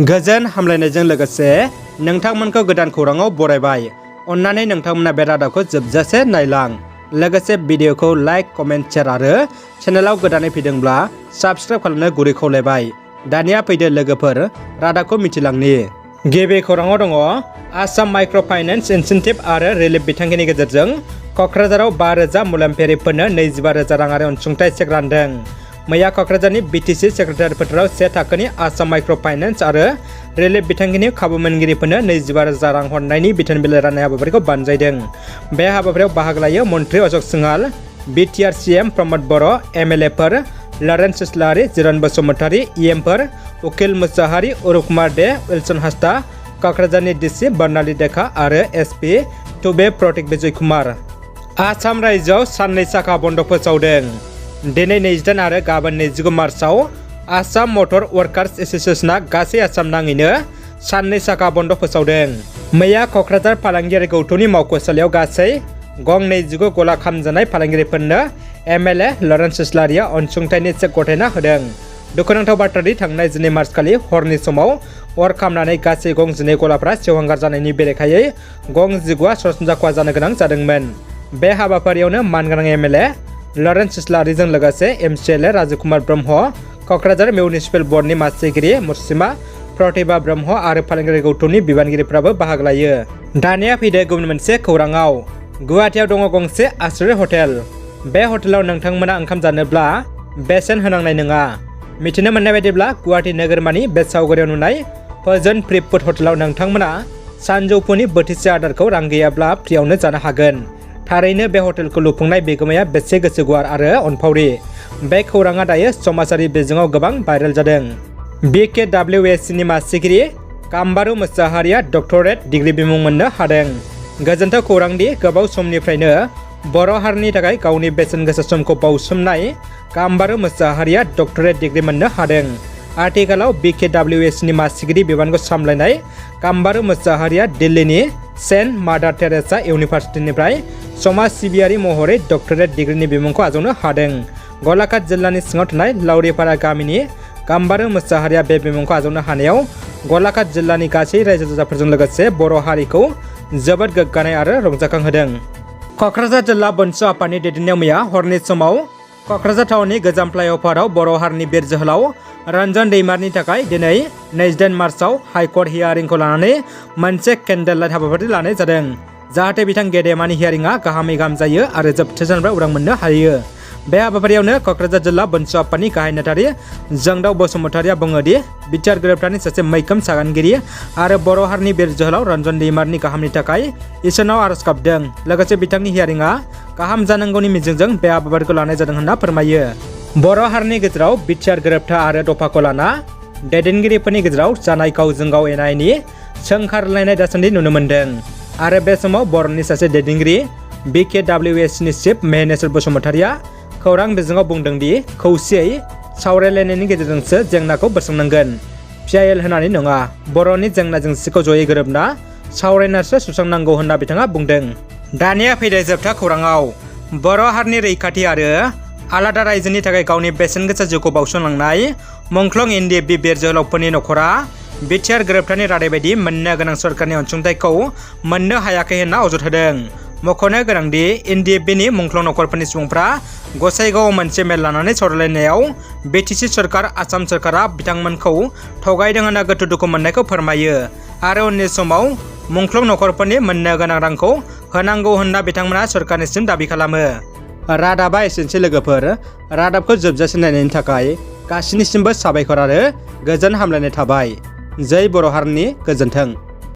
गोजोन हामलायनायजों लोगोसे नोंथांमोनखौ गोदान खौराङाव बरायबाय। अन्नानै नोंथांमोना बे रादाबखौ जोबजासे नायलां। लोगोसे भिडिअखौ लाइक, कमेन्ट, शेयार आरो चेनेलाव गोदानै फैदोंब्ला साबस्क्राइब खालामनो गुरै खावलायबाय। दानिया फैदो लोगोफोर रादाबखौ मिथिलांनि। गिबि खौराङाव दङ आसाम माइक्र' फाइनेन्स इनसेन्टिभ आरो रिलिफ बिथांखिनि गेजेरजों क'क्राझाराव 5,000 मुलाम्फायारिफोरनो 25,000 राङारि अनसुंथाइ चेक रानदों। मैया क'क्राझारनि बिटिसि सेक्रेटारि फोथाराव 1 थाखोनि आसाम माइक्र' फाइनेन्स आरो रिलिफ बिथांखिनि खाबु मोनगिरिफोरनो 25,000 रां हरनायनि बिथोन बिलाइ राननाय हाबाफारिखौ बानजायदों। बे हाबाफारियाव बाहागो लायो मन्त्रि अशोक सिंहाल, बिटिआर सीएम प्रमद बर', एमएलएफोर लरेन्स इस्लारि, जिरन बसुमतारी, इएमफोर उकिल मुसाहारि, अरुप कुमार दे, उइलसन हास्ता, क'क्राझारनि डिसि बर्नाली देखा आरो एसपि टुबे प्रतीक विजय कुमार। आसाम रायजोआव साननै साखा बन्द फोसावदों। दिनै 28 आरो गाबोन 29 मार्चआव आसाम मटर वर्कार्स एस'सिएशना गासै आसाम नाङैनो साननै साखा बन्द फोसावदों। मैया क'क्राझार फालांगियारि गौथुमनि मावख'सालियाव गासै गं 29 गला खामजानाय फालांगिरिफोरनो एमएलए लरेन्स इस्लारिया अनसुंथाइनि चेक गथायना होदों। दुखुनांथाव बाथ्रादि थांनाय 12 मार्चखालि हरनि समाव अर खामनानै गासै गं 12 गलाफ्रा सेवहांगार जानायनि बेरेखायै गं 19आ सरासनस्रा खहा जानो गोनां जादोंमोन। बे हाबाफारियावनो मानगोनां एमएलए लरेन्स इस्लारिजों लोगोसे एमसिएलए राजीव कुमार ब्रह्म, क'क्राझार मिउनिसिपेल बर्डनि मासिगिरि मुर्सिमा प्रतिभा ब्रह्म आरो फालांगियारि गौथुमनि बिबानगिरिफ्राबो बाहागो लायो। दानिया फैदो गुबुन मोनसे खौराङाव। गुवाहाटीआव दङ गंसे आसुरि हटेल। बे हटेलाव नोंथांमोना ओंखाम जानोब्ला बेसेन होनांनाय नङा। मिथिनो मोननाय बायदिब्ला गुवाहाटी नोगोरमानि बे सावगारियाव नुनाय फोजोन फ्रि फुड हटेलाव नोंथांमोना सानजौफुनि बोथिसे आदारखौ रां गैयाब्ला फ्रियावनो जानो हागोन। थारैनो बे हटेलखौ लुफुंनाय बिगोमाया बेसे गोसो गुवार आरो अनफावरि। बे खौराङा दायो समाजारि बिजोङाव गोबां भाइरेल जादों। BKWSCनि मासिगिरि काम्बारु मुसाहारिया डक्टरेट डिग्री बिमुं मोननो हादों। गोजोनथाव खौरांदि गोबाव समनिफ्रायनो बर' हारिनि थाखाय गावनि बेसेन गोसा समखौ बाउसोमनाय काम्बारु मुसाहारिया डक्टरेट डिग्री मोननो हादों। आथिखालाव BKWSCनि मासिगिरि बिबानखौ सामलायनाय काम्बारु मुसाहारिया दिल्लीनि सेन्ट मादार टेरेसा इउनिभार्सिटिनिफ्राय समाज सिबियारि महरै डक्टरेट डिग्रीनि बिमुंखौ आजावनो हादों। गलाघाट जिल्लानि सिङाव थानाय लावरिपारा गामिनि काम्बारु मुसाहारिया बे बिमुंखौ आजावनो हानायाव गलाघाट जिल्लानि गासै रायजो राजाफोरजों लोगोसे बर' हारिखौ जोबोद गोग्गानाय आरो रंजाखांहोदों। क'क्राझार जिल्ला बन्स' आफादनि दैदेननायाव मैया हरनि समाव क'क्राझार टाउननि गोजाम फ्लाइअभाराव बर' हारिनि बिर जोहोलाव रन्जन दैमारिनि थाखाय दिनै 28 मार्चआव हाइकर्ट हियारिंखौ लानानै मोनसे केन्डेल लाइट हाबाफारि लानाय जादों। जाहाथे बिथां गेदेमानि हियारिंआ गाहामै गाहाम जायो आरो जोबथेसानिफ्राय उदां मोननो हायो। बे हाबाफारियावनो क'क्राझार जिल्ला बन्स' आफादनि गाहाय नेहाथारि जोंदाव बसुमतारिया बुङोदि बिटिआर गोरोबथानि सासे मैखोम सागानगिरि आरो बर' हारिनि बिर जोहोलाव रन्जन दैमारिनि गाहामनि थाखाय इसोरनाव आरज गाबदों। लोगोसे बिथांनि हियारिंआ गाहाम जानांगौनि मिजिंजों बे हाबाफारिखौ लानाय जादों होनना फोरमायो। बर' हारिनि गेजेराव बिटिआर गोरोबथा आरो दफाखौ लाना दैदेनगिरिफोरनि गेजेराव जानाय गावजों गाव एना एनि सोंखारलायनाय दासान्दि नुनो मोन्दों। आरो बे समाव बर'नि सासे दैदेनगिरि BKWSCनि चिफ महेनेश्वर बसुमतारिया खौरां बिजोङाव बुंदोंदि खौसेयै सावरायलायनायनि गेजेरजोंसो जेंनाखौ बोस्रांनांगोन, पिआइएल होनानै नङा। बर'नि जेंना जेंसिखौ जयै गोरोबना सावरायनासो सुस्रांनांगौ होनना बिथाङा बुंदों। दानिया फैदो जोबथा खौराङाव। बर' हारिनि रैखाथि आरो आलादा रायजोनि थाखाय गावनि बेसेन गोसा जिउखौ बाउसोमलांनाय मुंख्लं NDFB बिर जोहोलावफोरनि न'खरा बिटिआर गोरोबथानि रादाय बायदि मोननो गोनां सरकारनि अनसुंथाइखौ मोननो हायाखै होनना अजद होदों। मख'नो गोनांदि NDFBनि मुंख्लं न'खरफोरनि सुबुंफ्रा गसाइगावआव मोनसे मेल लानानै सावरायलायनायाव बिटिसि सरकार, आसाम सरकारा बिथांमोनखौ थगायदों होनना गोथौ दुखु मोननायखौ फोरमायो आरो उननि समाव मुंख्लं न'खरफोरनि मोननो गोनां रांखौ होनांगौ होनना बिथांमोना सरकारनिसिम दाबि खालामो। रादाबा एसेनोसै लोगोफोर। रादाबखौ जोबजासे नायनायनि थाखाय गासिनिसिमबो साबायखर आरो गोजोन हामलायनाय थाबाय। जै बर' हारिनि गोजोन्थों।